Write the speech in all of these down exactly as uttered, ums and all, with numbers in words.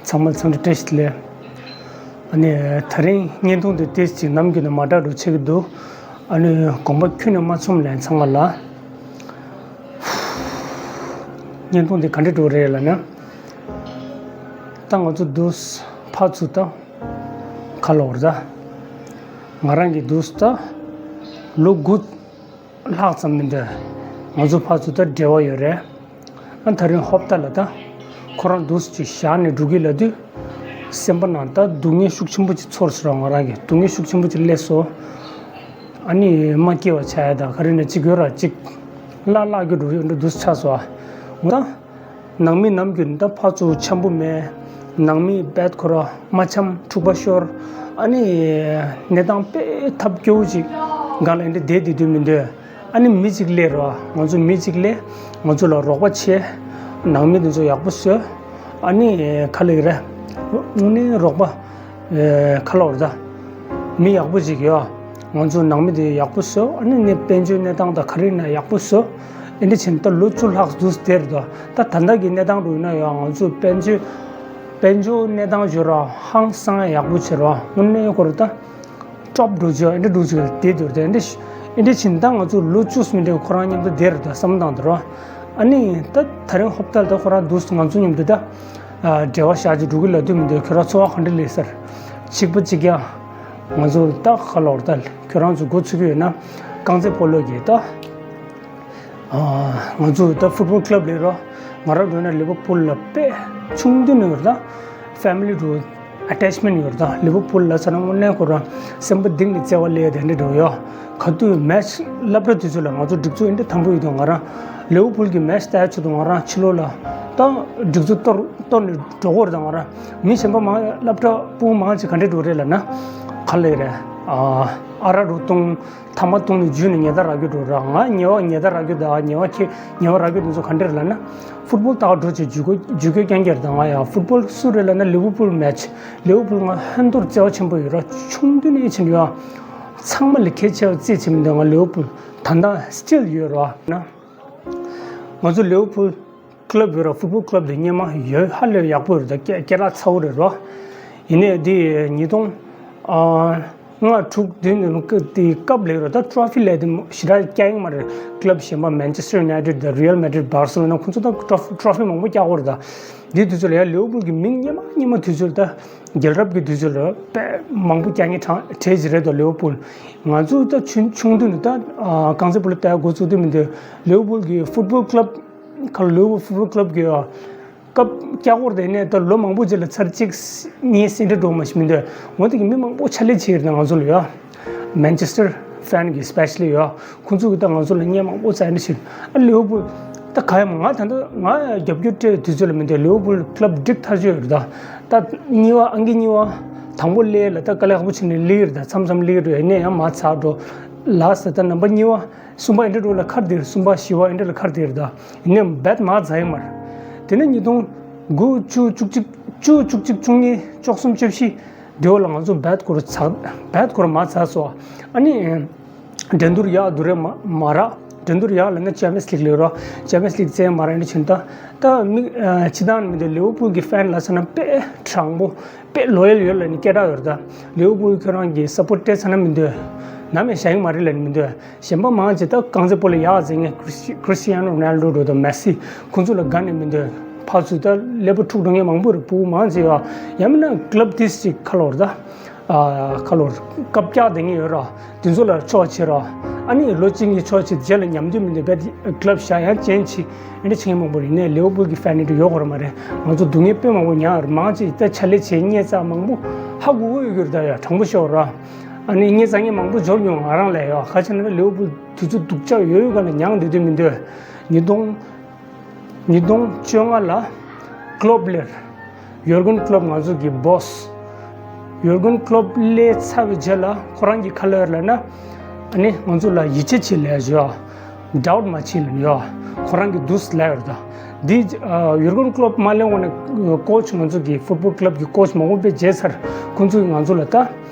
ཚང་མ་འཚམས་འདྲི་བཀྲ་ཤིས་བདེ་ལེགས། ཨ་ནི་དེ་རིང་བརྙན་ཐུང་འདི་ཏོག་ཙམ་ནམ་རྒྱུན་དང་མ་འདྲ་འདྲ་བོ་ཆགས་ཀྱི་འདུག་ཨ་ནི་དགོངས་པ་ཁྱོན་ནས་མ་ཚོམ་ལན་ཚང་མ་ལ། བརྙན་ཐུང་འདི་ག་འདྲ་འདྲ་བོ་རེད་ལབ་ན། ད་ང་ཚོ་འདུག་ཕར་ཚུར་ད་ག་ལབ་དགོས་རེད་ད། ང་རང་གི་འདུག་ད་ལོ་དགུ་ལྷག་ཙམ་མི་འདུག་ང་ཚོ་ཕར་ཚུར་ད་འབྲེལ་བ་ཡོད་རེད། ཨ་དེ་རིང་ཧོབ་ཏ་ལ་ད་ཁོ་རང་འདུག་ཅིག་བཞག་ནས་འགྲོ་གི་ལབ་དུས། སེམས་པ་ནང་ད་སྡུག་བསྔལ་ཤུགས་ཆེན་པོ་ཅིག་ཚོར་སོང་ར། ང་རང་གི་སྡུག་བསྔལ་ཤུགས་ཆེན་པོ་ཅིག་སླེབས་སོང་། ཨ་ནི་མ་སྐྱེ་བ་ཆགས་ཡ་ད་ག་རེ་ན་ཅིག་ཡོད་ར། ཅིག་བརླག་བརླག་གི་འགྲོ་ཡོད་འགྲོ་འདུག་ཆགས་སོང་ཨ། ད་ནང་མི་ནམ་རྒྱུན་ད་ཕར་ཚུར་འཆམ་པོ་མེད། ནང་མི་རྦད་ཁོ་ར་མ་འཆམ་འཁྲུག་པ་ཤོར། ཨ་ནི་གནས་སྟངས་དཔེ་ཐབས་སྐྱོ་བོ་ཅིག་སྒང་ལ་འདི་བསྡད་བསྡད་དུས་མི་འདོད། ཨ་ནི་མི་གཅིག་སླེབས་རོགས། ང་ཚོ་མི་གཅིག་སླེབས། ང་ཚོ་ལ་རོགས་པ་བྱས། ནང་མི་དེ་ཚོ་ཡག་པོ་བཟོས། ཨ་ནི་ག་ལབ་ཀྱི་རེད། དངོས་གནས་རོགས་པ། ཨེ་ག་ལབ་རེད་ད། མི་ཡག་པོ་ཅིག་ཡོད། ང་ཚོ་ནང་མི་དེ་ཡག་པོ་བཟོས། ཨ་ནི་ནི་དཔལ་འབྱོར་གནས་སྟངས་དང་ག་རེ་ཡིན་ན་ཡག་པོ་བཟོས། ཨེ་འདྲ་བྱས་ནས་ད་ལོ་བཅུ་ལྷག་འདུག་བསྡད་རེད་ད། ད་ད་ལྟ་གི་གནས་སྟངས་འགྲོ་ཡིན་ན་ཡང་ང་ཚོ་དཔལ་འབྱོར། དཔལ་འབྱོར་གནས་སྟངས་བརྗོད་ར་ཧང་སང་ཡག་པོ་བྱེད་ར་དངོས་གནས་ཁོ་རེད་ད། སྐྲོབ་འགྲོ་རྒྱུ་ཨེ་འདྲ་འགྲོ་རྒྱུ་དེ་འདུག་དེ་འདྲ་ཨེ་འདྲ་བྱིན་ད་ང་ཚོ་ལོ་བཅུ་སུམ་འདྲ་ཁོ་རང་མཉམ་དུ་བསྡད་རེད་ད་བསམ་བཏང་དུ་རོ། ཨ་ནི་ད་ད་རིང་ཧོབ་ཏལ་ད་ཁོ་རང་འདུག་ང་ཚོ་མཉམ་དུ་ད་འབྲེལ་བ་བཞག་ཅིག་འགྲོ་གི་ལབ་དུས་མི་འདུག་ཁྱོད་རང་ཚོར་བ་ག་འདྲ་སླེབས་སར། གཅིག་པ་གཅིག་རྐྱང་། ང་ཚོ་ད་ཁ་ལོར་ད་ཁྱོད་རང་ཚོ་འགོ་ཚུགས་ཀྱི་ཡོད་ན་རྐང་རྩེད་སྤོ་ལོ་གི་ད། ང་ཚོ་ད་ཕུཊ་བོལ་ཀླབ་ལས་རོ། ང་རང་འགྲོ་ན་ལི་ཝར་ཕུལ་ལ་དཔེ་ཆུང་དུས་ནས་ཡོད་ད། ཕེ་མི་ལི་དུ་ཨ་ཊེཆ་མེན་ཊི་ཡོད་ད། ལི་ཝར་ཕུལ་ལ་ཚ་ན་དངོས་གནས་ཁོ་རང་སེམས་པ་གཏིང་ནས་བརྩེ་བ་སླེབས་དེ་འདྲ་འགྲོ་ཡོད། ག་དུས་མེ་ཆི་སློབ་གྲྭ་དུས་ཚོད་ལ་ང་ཚོ་སྒྲིག་འཛུགས་འདི་དང་པོ་ཡོད་དུས་ང་རང་ལི་ཝར་ཕུལ་གྱི་མེ་ཆི་ལྟ་ཆུ་དུ་ང་རང་ཕྱི་ལོགས་ལ་ད་སྒྲིག་འཛུགས་གཏོར་གཏོར་ནས་འགྲོ་གོ་རེད་ད། ང་རང་མི་གཞན་པ་མང་སློབ་གྲྭ་སྤུན་མང་ཆེ་ག་འདྲ་འགྲོ་རེད་ལབ་ན། ག་ལེ་རེད། ཨ་ར་རུ་གཏོང་། ཐ་མ་གཏོང་ནས་འཇུས་ནས་ཉལ་ཐ་རག་རྒྱུ་འགྲོ་ར། ང་ཉལ་བ་ཉལ་ཐ་རག་རྒྱུ་ད་ཉལ་བ་ཁྱེད་ཉལ་བ་རག་རྒྱུ་དེ་ཚོ་ག་འདྲ་རེད་ལབ་ན། ཕུཊ་བོལ་ལྟ་ག་འགྲོ་ཆེད་འཇུས་གོ་འཇུས་གོ་རྐྱང་རྐྱང་རེད་ད། ང་ཡང་ཕུཊ་བོལ་སུ་རེད་ལབ་ན་ལི་ཝར་ཕུལ་མེ་ཆི། ལི་ཝར་ཕུལ་ང་ཧན་ཐོར་བརྩེ་བ་ཆེན་པོ་ཡོད་ར། ཆུང་དུས་ནས་ཕྱིན་ཡོད། ཚང་མ་ལས་གལ་ཆེ་བ་རྩིས་བྱེད་མི་འདུག་ང་ལི་ཝར་ཕུལ་ད་ལྟ་སི་ཊིལ་ཡོད་ར་ན། ང་ཚོ་ལི་ཝར་ཕུལ་ཀླབ་ཡོད་ར། ཕུཊ་བོལ་ཀླབ་དེ་སྔོན་མ་ཡོད་ཧ་ལས་ཡག་པོ་ཡོད་རེད་ད། སྐད་སྐད་གྲགས་ཚ་བོ་རེད་རོ། ཡིན་ནའི་འདི་ཉིས་སྟོང་ཨ་ལྔ་དྲུག་དེ་ནི་དེ་སྐབས་ལས་རོ། ད་ཊོ་ཕི་ལས་དེ་ཞེ་དྲག་རྒྱག་ཡིན་མ་རེད། ཀླབ་གཞན་པ་མན་ཆེ་སི་ཊར་ཡུ་ནའི་ཊེཌ་དང་རི་ཡལ་མེ་ཌི་རིཌ་བར་སེ་ལོ་ན་ཁོང་ཚོ་ད་ཊོ་ཕི་ཊོ་ཕི་མང་པོ་རྒྱག་གོ་རེད་ད། འདི་དུས་ཚོད་ལ་ཡང་ལི་ཝར་ཕུལ་གི་མིང་སྔོན་མ་སྔོན་མ་དུས་ཚོད་ད་རྒྱལ་རབས་ཀྱི་དུས་ཚོད་ལ་དཔེ་མང་པོ་རྒྱག་མཁན་གྲས་ཅིག་རེད་དོ་ལི་ཝར་ཕུལ། ང་ཚོ་ད་ཆུང་ཆུང་དུས་ནས་ད་རྐང་རྩེད་སྤོ་ལོ་ལྟ་འགོ་བཙུགས་དུས་མི་འདུག་ལི་ཝར་ཕུལ་གི་ཕུཊ་བོལ་ཀླབ། ཁ་ལོ་ཕུཊ་བོལ་ཀླབ་ཀྱི་སྐབས་བསྐྱར་སྐོར་དེ་ནས་ད་ལོ་མང་པོ་རྗེས་ལ་ཚར་གཅིག་གཉིས་སེ་འདྲ་འགྲོ་མ་ཞིག་མི་འདུག་འོན་ཏེ་གི་མི་མང་པོ་ཕྱག་ལས་བྱས་ཡོད་ན་ང་ཚོ་ལ་ཡོད། མན་ཆེ་སི་ཊར་ཕེན་གི་སི་པེ་ཤལ་ལི་ཡོད། ཁོང་ཚོ་གི་ད་ང་ཚོ་ལ་བརྙན་མང་པོ་བཙལ་ནས་ཕྱིན། ཨ་ལི་ཝར་ཕུལ་ད་ག་ཡ་མ་ང་ད་ལྟ་ང་རྒྱབ་སྐྱོར་སྤྲད་དུས་ཚོད་ལ་མི་འདུག་ལི་ཝར་ཕུལ་ཀླབ་འགྲིག་ཐག་ཆོད་ཡོད་རེད་ད། ད་གཉིས་པ་ཨང་ཀི་གཉིས་པ་དང་པོ་སླེབས་ལ་ད་དཀའ་ལས་ཁག་པོ་བྱས་ནས་སླེབས་ཡོད་རེད་ད། མཚམས་མཚམས་སླེབས་ཡོད་རེད། ཡིན་ནའི་ཡང་མ་ཚར་འགྲོ། ལ་སི་ཊི་ད་ནམ་པར་གཉིས་པ། གསུམ་པ་ཨེ་འདྲ་འགྲོ་ལ་ཁར་དེར། གསུམ་པ་བཞི་པ་ཨེ་འདྲ་ལ་ཁར་དེར་ད། ཡིན་ནའི་རྦད་མ་ཚར་ཡིན་མར། དེ་ནས་ཉིས་སྟོང་དགུ་བཅུ་བཅུ་གཅིག་བཅུ་བཅུ་གཅིག་བཅུ་གཉིས་བཅུ་གསུམ་བཅུ་བཞི་དེ་བ་ལ་ང་ཚོ་རྦད་སྐོར་ཚར། རྦད་སྐོར་མ་ཚར་སོང་། ཨ་ནི་འགྲན་བསྡུར་ཡག་འདུག་རེད་མ་མ་ར། འགྲན་བསྡུར་ཡག་ལ་ནི་ཅེམ་པི་ཡན་སི་ལིག་ལས་རོ། ཅེམ་པི་ཡན་སི་ལིག་རྩེད་མ་ར་ནི་ཕྱིན་ད། ད་མི་ཨ་སྤྱི་བཏང་མི་འདུག་ལི་ཝར་ཕུལ་གི་ཕེན་ལ་ས་ན་དཔེ་དྲང་པོ། དཔེ་ལོ་ཡལ་ཡོད་ལ་ནི་སྐད་གྲགས་ཡོད་རེད་ད། ལི་ཝར་ཕུལ་ཁྱོད་རང་གི་སབ་པོར་ཊི་སྤྲད་ཚར་ན་མི་འདོད། ནམ་ཡང་བཞག་གི་མ་རེད་ལ་ནི་མི་འདོད། གཞན་པ་མང་ཆེ་ད་རྐང་རྩེད་སྤོ་ལོ་ཡག་ཟེར་མཁན་ཁྲི་སི་ཁྲི་སི་ཊི་ཡ་ནོ་རོ་ནལ་ཌོ་འགྲོ་དང་མེ་སི་ཁོང་ཚོ་ལ་དགའ་ནས་མི་འདོད། ཕར་ཚུར་ད་ཀླད་པ་འཁྲུག་འགྲོ་མཁན་མང་པོ་རེད། ཕྲུ་གུ་མང་ཆེ་ཡོད། ཡང་མིན་ན་ཀླབ་ཏིས་ཅིག་ཁ་ལོར་ད། ཨ་ཁ་ལོར་སྐབས་བཀྱག་དེ་ངེས་ཡོད་ར། དེ་ཚོ་ལ་ཕྱོགས་ཆེ་ར། ཨ་ནི་ལོ་གཅིག་གཉིས་ཕྱོགས་ཆེ་རྗེས་ལ་ཉམས་དུས་མི་འདོད་པས་ཀླབ་བཞག་ཡང་ཅན་ཆེ། ཨེ་འདྲ་བྱེད་མཁན་མང་པོ་རེད། ནས་ལེ་ཝར་ཕུལ་གྱི་ཕེན་ནི་འདྲ་ཡོད་གོ་ར་མ་རེད། ང་ཚོ་སྡུག་བསྔལ་དཔེ་མང་པོ་མྱངས་རེད། མང་ཆེ་ད་ཕྱག་ལས་བྱས་བརྙས་བཙགས་མང་པོ་ཧ་གོ་གོ་ཡོད་གི་རེད། ད་ཡ་དྲང་པོ་ཤོད་ར། ཨ་ནི་བརྙས་བཙག་མཁན་མང་པོ་འབྱོར་མྱོང་ང་རང་ལ་ཡ། ག་ཅི་ན་ལེ་ཝར་ཕུལ་དུས་ཚོད་སྡུག་ཅག་ཡོད་ཡོད་ག་ལ་མྱངས་བསྡད་དུས་མི་འདོད། ཉིས་སྟོང་ཉིས་སྟོང་བཅོ་ལྔ་ལ་ཀློབ་ལེར་ཡོར་གུན་ཀློབ་ང་ཚོ་གི་བོ་སི། ཡོར་གུན་ཀློབ་སླེབས་ཚར་བའི་རྗེས་ལ་ཁོ་རང་གི་ཁ་ལོ་ལ་ན། ཨ་ནི་ང་ཚོ་ལ་ཡིད་ཆེས་བྱེད་ལས་ཡོད། ཌའུཊ་མ་བྱེད་ལ་ཡོད། ཁོ་རང་གི་དུས་ལ་ཡོད་ད། འདི་ཡོར་གུན་ཀློབ་མ་སླེབས་གོང་ནས་ཀོ་ཆི་ང་ཚོ་གི་ཕུཊ་བོལ་ཀློབ་ཀྱི་ཀོ་ཆི་མང་པོ་དཔེ་བརྗེས་ཚར། ཁོང་ཚོས་ང་ཚོ་ལ་ད་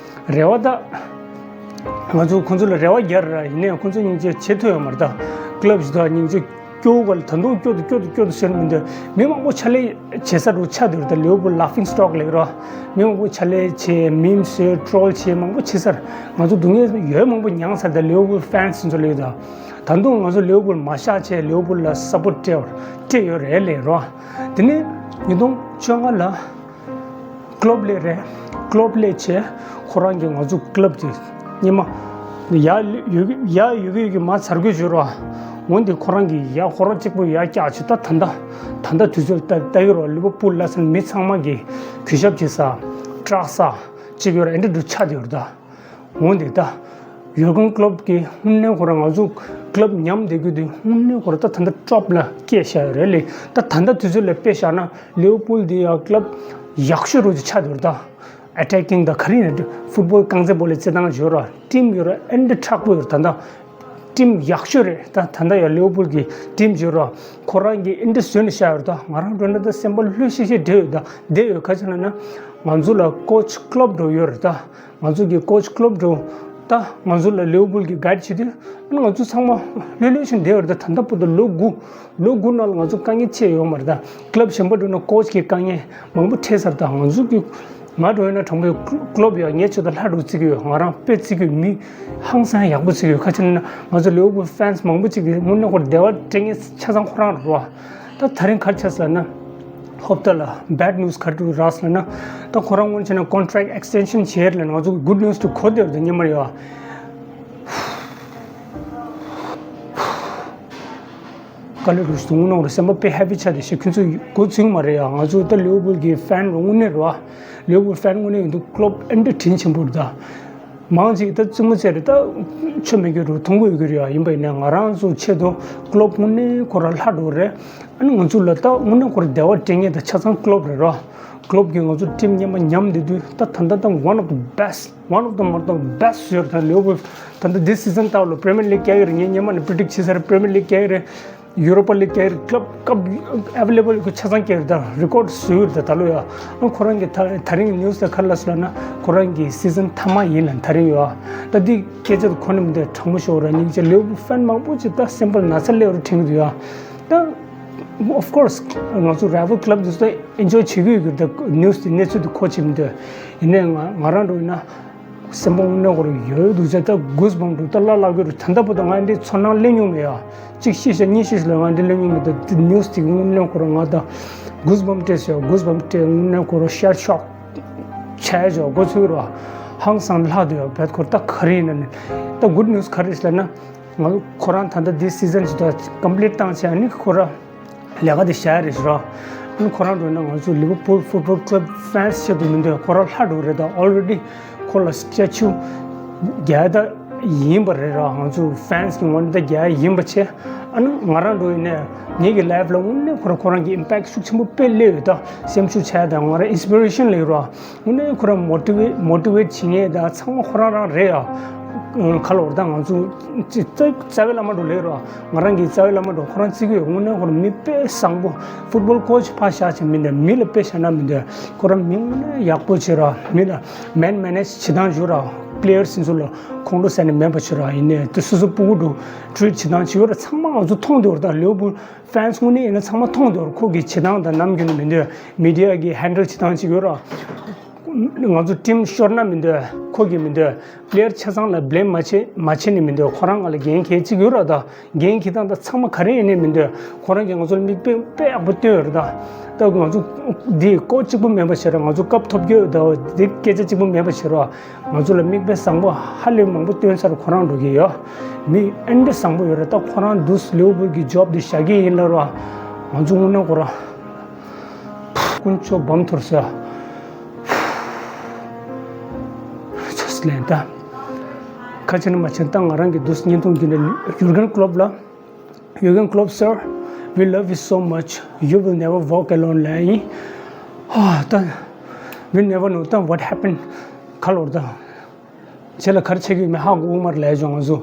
རེ་བ་ད། ང་ཚོ་ཁོང་ཚོ་ལ་རེ་བ་རྒྱག་ར་ཡིན་ནའི་ཁོང་ཚོ་སྙིང་རྗེ་བྱེད་ཐུབ་ཡོད་མ་རེད་ད། ཀློབ་ཞིག་ད་སྙིང་རྗེ་ སྐྱོ་བོ་ག་ལ་ད་དུང་སྐྱོ་དུ་སྐྱོ་དུ་སྐྱོ་དུ་ཟེར་མི་འདོད། མི་མང་པོ་ཕྱག་ལས་བྱེད་ས་རུ་ཆགས་འདུག་རེད། ད་ལིའུ་པུལ་ལ་ཕིང་སི་ཊོག་ལབ་རོ། མི་མང་པོ་ཕྱག་ལས་བྱེད། མིམ་བཟོས། ཊོལ་བྱེད། མང་པོ་བྱེད་སར་ང་ཚོ་སྡུག་བསྔལ་ཡོད་མང་པོ་མྱངས་ཚར། ད་ལིའུ་པུལ་ཕེན་སི་ཚོ་ལབ་ད། ད་དུང་ང་ཚོ་ལིའུ་པུལ་མ་བཞག་བྱས་ལིའུ་པུལ་ལ་སབ་པོར་སྤྲད་སྤྲད་ཡོད་རེད་ལབ་རོ། དེ་ནས་ཉིས་སྟོང་བཅོ་ལྔ་ལ་ཀློབ་སླེབས་རེད། ཀློབ་སླེབས་བྱས་ཁོ་རང་གིས་ང་ཚོ་ཀློབ་དེ་སྔོན་མ་ཡག་ཡོད་ཡག་ཡོད་ཡོད་ཀྱི་མ་ཚར་དགོས་བྱོས་རོ། འོན་ཏེ་ཁོ་རང་གིས་ཡག་ཁོ་རང་གཅིག་པུ་ཡག་བཀྱག་བྱས། ད་ད་ལྟ་ད་ལྟ་དུས་ཚོད་ལྟ་ལྟ་གི་རོ། ལིའུ་པུལ་ལ་ཟེར་མི་ཚང་མ་གིས་གུས་ཞབས་བྱེད་ས་སྐྲག་ས་གཅིག་ཡོད་ར། ཨེ་འདྲ་འདྲ་ཆགས་བསྡད་ཡོད་རེད་ད། འོན་ཏེ་ད་ཡོར་གན་ཀློབ་ཀྱིས་དངོས་གནས་ཁོ་རང་ང་ཚོ་ཀློབ་ཉམས་བསྡད་རྒྱུ་དེ་དངོས་གནས་ཁོ་རང་ད་ད་ལྟ་ཊོབ་ལ་བསྐྱལ་བཞག་ཡོད་རེད་ལེ། ད་ད་ལྟ་དུས་ཚོད་ལ་དཔེ་བཞག་ན་ལིའུ་པུལ་དེ་ཡང་ཀློབ་ཡག་ཤོས་རུ་ཆགས་འདུག་ད། ཨེ་ཊེ་ཀིང་དང་ག་རེ་ཡིན་ན་ཕུཊ་བོལ་རྐང་རྩེད་སྤོ་ལོའི་རྩེད་ཐང་ཡོད་ར། ཊིམ་ཡོད་ར། ཨེ་འདྲ་མཁྲེགས་པོ་ཡོད་ར། ད་ལྟ་ཊིམ་ཡག་ཤོས་རེད། ད་ད་ལྟ་ཡང་ལིའུ་པུལ་གྱི་ཊིམ་ཡོད་ར། ཁོ་རང་གིས་ཨེ་འདྲ་བཟོས་ནས་བཞག་ཡོད་ར། ད་ང་རང་འགྲོ་ན་ད་སེམས་པ་ལྷོད་ཤིག་ཤིག་བསྡད་ཡོད། ད་བསྡད་ཡོད་ག་ཅི་ན་ན་ང་ཚོ་ལ་ཀོ་ཆི་ཀློབ་འགྲོ་ཡོད་ར། ད་ང་ཚོ་གི་ཀོ་ཆི་ཀློབ་འགྲོ་ད་ང་ཚོ་ལ་ལིའུ་པུལ་གྱི་གའིཌ་བྱེད་དུས་ང་ཚོ་ཚང་མ་ལྷོད་ལྷོད་བཞིན་བསྡད་ཡོད་ར། ད་ད་ལྟ་བར་དུ་ལོ་དགུ་ལོ་དགུ་ནང་ལ་ང་ཚོ་དཀའ་ངལ་ཆེ་ཡོད་མ་རེད། ད་ཀློབ་གཞན་པ་འགྲོ་ན་ཀོ་ཆི་གི་དཀའ་ངལ་མང་པོ་འཕྲད་ཚར། ད་ང་ཚོ་གི་ང་འགྲོ་ཡོད་ན་དྲང་པོའི་ཀློབ་ཡོད། ངས་ཆོས་དང་ལྷ་འགྲོ་བརྩི་གི་ཡོད། ང་རང་དཔེ་བརྩི་གི་ཡོད། མི་ཧང་སང་ཡག་པོ་བརྩི་གི་ཡོད། ག་ཅི་ན་ང་ཚོ་ལིའུ་པུལ་ཕེན་སི་མང་པོ་ཅིག་གིས་དངོས་གནས་ཁོ་བདེ་བ་སྤྲད་མཁན་ཆ་ཚང་ཁོ་རང་རེད་བ། ད་ད་རིང་ག་རེ་ཆགས་ལབ་ན། ཧོབ་ཏ་ལ་བེཌ་ནིའུ་སི་ག་རེ་རག་ལབ་ན། ད་ཁོ་རང་སྔོན་ཆད་ན་ཀོན་ཊེག་ཨེག་སི་ཊེན་ཤན་བྱས་ལབ་ན་ང་ཚོ་གི་གུཌ་ནིའུ་སི་དེ་གོ་བསྡད་ཡོད་རེད། སྔོན་མ་ཡོད། དཀའ་ལས་རུ་ཞིག་ཏུ་དངོས་གནས་རུ་སེམས་པ་དཔེ་ཧེ་པི་ཆགས་བསྡད་ཤག་ཁྱོད་ཚོས་མགོ་ཚོས་ཀྱི་མ་རེད་ཡ། ང་ཚོ་ད་ལིའུ་པུལ་གྱི་ཕེན་རུ་དངོས་གནས་རུ་ཨ། ལིའུ་པུལ་ཕེན་དངོས་གནས་ཡིན་དུས་ཀློབ་ཨེ་འདྲ་དྲིན་ཆེན་པོ་རེད་ད། མང་ཅིག་ད་རྩེད་མོ་རྩེ་རེད། ད་ཆོ་མེད་ཀྱི་རུ་མཐོང་གི་ཡོད་ཀྱི་རེད་ཡ། ཡིན་པ་ཡིན་ན་ང་རང་ཚོ་ཆེད་དུ་ཀློབ་དངོས་གནས་ཁོ་རང་ལྷ་འགྲོ་རེད། ཨ་ནི་ང་ཚོ་ལ་ད་དངོས་གནས་ཁོ་རང་བདེ་བ་སྤྲད་མཁན་ད་ཆ་ཚང་ཀློབ་རེད་རོ། ཀློབ་ཀྱིས་ང་ཚོ་ཊིམ་མཉམ་པ་མཉམ་བསྡད་དུས་ད་ད་ད་ད་one of the best, one of the, one of the best ཟེར། ད་ལིའུ་པུལ་ད་ལྟ་འདི་སི་ཛན་ལྟ་བུ་ལ་པི་རི་མི་ཡར་ལིག་རྒྱག་གི་རེད། ངས་སྔོན་མ་ནས་པི་རི་ཌིག་བྱས་ཚར། པི་རི་མི་ཡར་ལིག་རྒྱག་གི་རེད། ཡུ་རོ་པ་ལིག་རྒྱག་གི་རེད། ཀློབ་ཀློབ་ཨེ་ཝེ་ལེ་བལ་ཁོ་ཆ་ཚང་རྒྱག་གི་རེད། ད་རི་ཀོཌ་བཟོས་ཡོད་རེད། ད་ད་ལོ་ཡ་ཨ་ཁོ་རང་གི་ད་ད་རིང་ནིའུ་སི་ད་ག་རེ་ལབ་སོང་ལབ་ན་ཁོ་རང་གི་སི་ཛན་མཐའ་མ་ཡིན་ལབ། ད་རིང་ཡོད་ཨ། ད་འདི་སྐད་ཆ་དེ་ཁོ་ནས་མི་འདུག་དྲང་མོ་ཤོད་ར། སྙིང་རྗེ། ལིའུ་པུལ་ཕེན་མང་པོ་ཅིག་ད་སེམས་པ་ལ་ན་ཚ་སླེབས་རུ་དྲན་གྱི་འདུག་ཡ། ད་of course ང་ཚོ་རའི་ཝལ་ཀློབ་དེ་ཚོ་ཨེན་ཇོའི་བྱེད་ཀྱི་ཡོད་ཀྱི་རེད། ད་ནིའུ་སི་དེ་གནས་ཚུལ་དེ་གོ་བྱེད་མི་འདོད། ཡིན་ནའི་ང་ང་རང་འགྲོ་ཡིན་ན་སེམས་པ་དངོས་གནས་ཁོ་རང་ཡོད་འདུག་ཟེར། ད་གུས་བམ་འདུག་ད་བླ་ལྷག་གི་རུ། ད་ལྟ་བར་དུ་ང་འདི་ཚོར་སྣང་སླེབས་མྱོང་མེད་ཡ། གཅིག་ཤེས་བྱ་གཉིས་ཤེས་བྱ་ལ་ང་འདི་སླེབས་མྱོང་མེད། ད་དེ་ནིའུ་སི་དེ་གི་དངོས་གནས་ཁོ་རང་ང་ད་གུས་བམ་སྤྲད་སོང་ཡ། གུས་བམ་སྤྲད། དངོས་གནས་ཁོ་རང་ཤེལ་ཤོག་བྱས་བྱས་འགོ་ཚུགས་ར། ཧང་སང་ལྷག་འདུག་ཡ། བེད་ཁོ་ད་ག་རེ་ཡིན་ན་ནི་ད་གུཌ་ནིའུ་སི་ག་རེ་ཟེར་ན། ང་ཁོ་རང་ད་ལྟ་འདི་སི་ཛན་ཅིག་ད་ཀམ་པི་ལིཊ་བཏང་བྱས་ཨ་ནི་ཁོ་ར་ལས་ཀ་དེ་བཞག་རེད་ཟེར་ར། ཨ་ནི་ཁོ་རང་འགྲོ་ན་ང་ཚོ་ལི་ཝར་པུལ་ཕུཊ་བོལ་ཀློབ་ཕེན་སི་ཆེད་དུ་མི་འདོད། ཁོ་རང་ལྷ་འགྲོ་རེད། ད་ཨོལ་རེ་ཌི་ཁོ་ལ་སི་ཊེ་ཅུ་རྒྱག་ད་ཡིན་པ་རེད་ར། ང་ཚོ་ཕེན་སི་གི་ངོས་ནས་ད་རྒྱག་ཡིན་པ་བྱས། ཨ་ནི་ང་རང་འགྲོ་ཡིན་ནས་ངེད་ཀྱི་ལའིཕ་ལ་དངོས་གནས་ཁོ་རང་ཁོ་རང་གི་ཨིམ་པེག་ཤུགས་ཆེན་པོ་དཔེ་སླེབས་ཡོད། ད་སེམས་ཤུགས་ཆག་ད་ང་རང་ཨིན་སི་པི་རེ་ཤན་སླེབས་ར། དངོས་གནས་ཁོ་རང་མོ་ཊི་ཝེ་མོ་ཊི་ཝེ་ཊི་བྱེད་མཁན་ད་ཚང་མ་ཁོ་རང་རང་རེད་ཡ། ཁ་ལོ་ད་ང་ཚོ་རྩ་རྩ་བའི་བླ་མ་འགྲོ་ལེ་རོ། ང་རང་གི་རྩ་བའི་བླ་མ་འགྲོ་ཁོ་རང་བརྩི་གི་ཡོད། དངོས་གནས་ཁོ་རང་མི་དཔེ་བཟང་པོ། ཕུཊ་བོལ་ཀོ་ཆི་ཕར་བཞག་བྱས་མི་འདུག་མི་ལ་དཔེ་བཞག་ན་མི་འདུག་ཁོ་རང་མི་དངོས་གནས་ཡག་པོ་བྱེད་ར། མི་ལ་མེན་མེ་ནེ་ཇི་བྱེད་སྟངས་བྱེད་ར། པི་ལེ་ཡར་སི་ཚོ་ལ་ཁོང་ཁྲོ་ཟ་ནས་མེད་པ་བྱེད་ར། ཡིན་ནའི་དེ་སོ་སོ་སྤུ་གུ་འགྲོ་ཊི་རིཊ་བྱེད་སྟངས་བྱེད་ཡོད་ར། ཚང་མ་ང་ཚོ་མཐོང་འདུག་ར། ད་ལིའུ་པུལ་ཕེན་སི་དངོས་གནས་ཡིན་ན་ཚང་མ་མཐོང་འདུག་ཁོ་གི་བྱེད་སྟངས་དང་ནམ་རྒྱུན་ནས་མི་འདོད་མི་ཌི་ཡ་གི་ཧེན་ཌལ་བྱེད་སྟངས་ཅིག་ཡོད་ར། ང་ཚོ་ཊིམ་ཤོར་ན་མི་འདོད། ཁོ་གིས་མི་འདོད། པི་ལེ་ཡར་ཆ་ཚང་ལ་བི་ལེམ་མ་བྱེད་མ་བྱེད་ནས་མི་འདོད། ཁོ་རང་ང་ལ་འགན་འཁྱེར་ཅིག་ཡོད་ར། ད་འགན་འཁྱེར་སྟངས་ད་ཚང་མ་ག་རེ་ཡིན་ནས་མི་འདོད། ཁོ་རང་གིས་ང་ཚོ་ལ་མིག་དཔེ་དཔེ་ཡག་པོ་སྟོན་ཡོད་ར། ད་ད་ང་ཚོ་འདི་སྐོར་གཅིག་པུ་མེད་པ་བྱེད་ར། ང་ཚོ་སྐབས་ཐོབ་རྒྱུ་ད་འདི་སྐད་ཆ་གཅིག་པུ་མེད་པ་བྱེད་ར། ང་ཚོ་ལ་མིག་དཔེ་བཟང་པོ་ཧ་ལས་མང་པོ་སྟོན་ཚར། ཁོ་རང་འགྲོ་གི་ཡོད། མི་ཨེ་འདྲ་བཟང་པོ་ཡོད་རེད། ད་ཁོ་རང་འདུག་ལིའུ་པུལ་གྱི་ཇོབ་དེ་བཞག་གི་ཡིན་ལབ་ར། ང་ཚོ་དངོས་གནས་ཁོ་རང་ཀུན་སྤྱོད་བམ་ཐོར་ཟེར། ཚོ་ལན་ད་ཁ་ཆེ་ན་མ་ཆེ་ན་ད་ང་རང་གི་འདུག་བརྙན་ཐུང་བརྒྱུད་ནས་ཡུར་གན་ཀློབ་ལ། Jurgen Klopp, sir, we love you so much. You will never walk alone ལབ་ཡིན། ཨ་ད། We never know ད་what happened ག་ལོར་ད། རྗེས་ལ་ག་རེ་ཆགས་ཀྱི་ཡོད་མེད་ཧ་གོ་གི་མ་རེད་ལབ་ཡ་ཅོ། ང་ཚོ་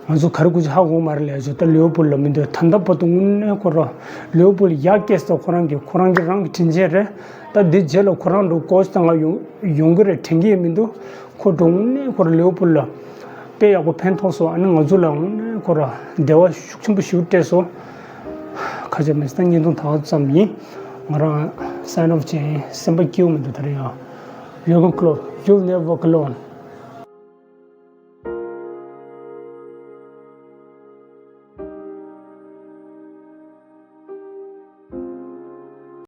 ང་ཚོ་ག་རེ་དགོས་ཀྱི་ཧ་གོ་གི་མ་རེད་ལབ་ཡ་ཅོ། ད་ལིའུ་པུལ་ལ་མི་འདོད། ད་ལྟ་བར་དུ་དངོས་གནས་ཁོ་རང་ལིའུ་པུལ་ཡག་སྐྱེས་སོ། ཁོ་རང་གི་ཁོ་རང་གི་རང་གི་དྲིན་ཆེན་རེད། ད་འདི་རྗེས་ལ་ཁོ་རང་འགྲོ་ཀོ་ཆི་དང་ང་ཡོང་ཡོང་གི་རེད་དྲན་གྱི་ཡོད་མི་འདུག་ཁོ་འགྲོ་དངོས་གནས་ཁོ་རང་ལིའུ་པུལ་ལ་དཔེ་ཡག་པོ་ཕན་ཐོགས་སོ། ཨ་ནི་ང་ཚོ་ལ་དངོས་གནས་ཁོ་རང་བདེ་བ་ཤུགས་ཆེན་པོ་ཞིག་སྤྲད་སོ། ཁ་ཆེ་མེད་ད་བརྙན་ཐུང་ད་བར་ཙམ་ཡིན། ང་རང་sign off་བྱས་ཡིན། སེམས་པ་སྐྱིད་པོ་མི་འདུག་ད་རེས་ཡང་། Jürgen Klopp, you'll never walk alone.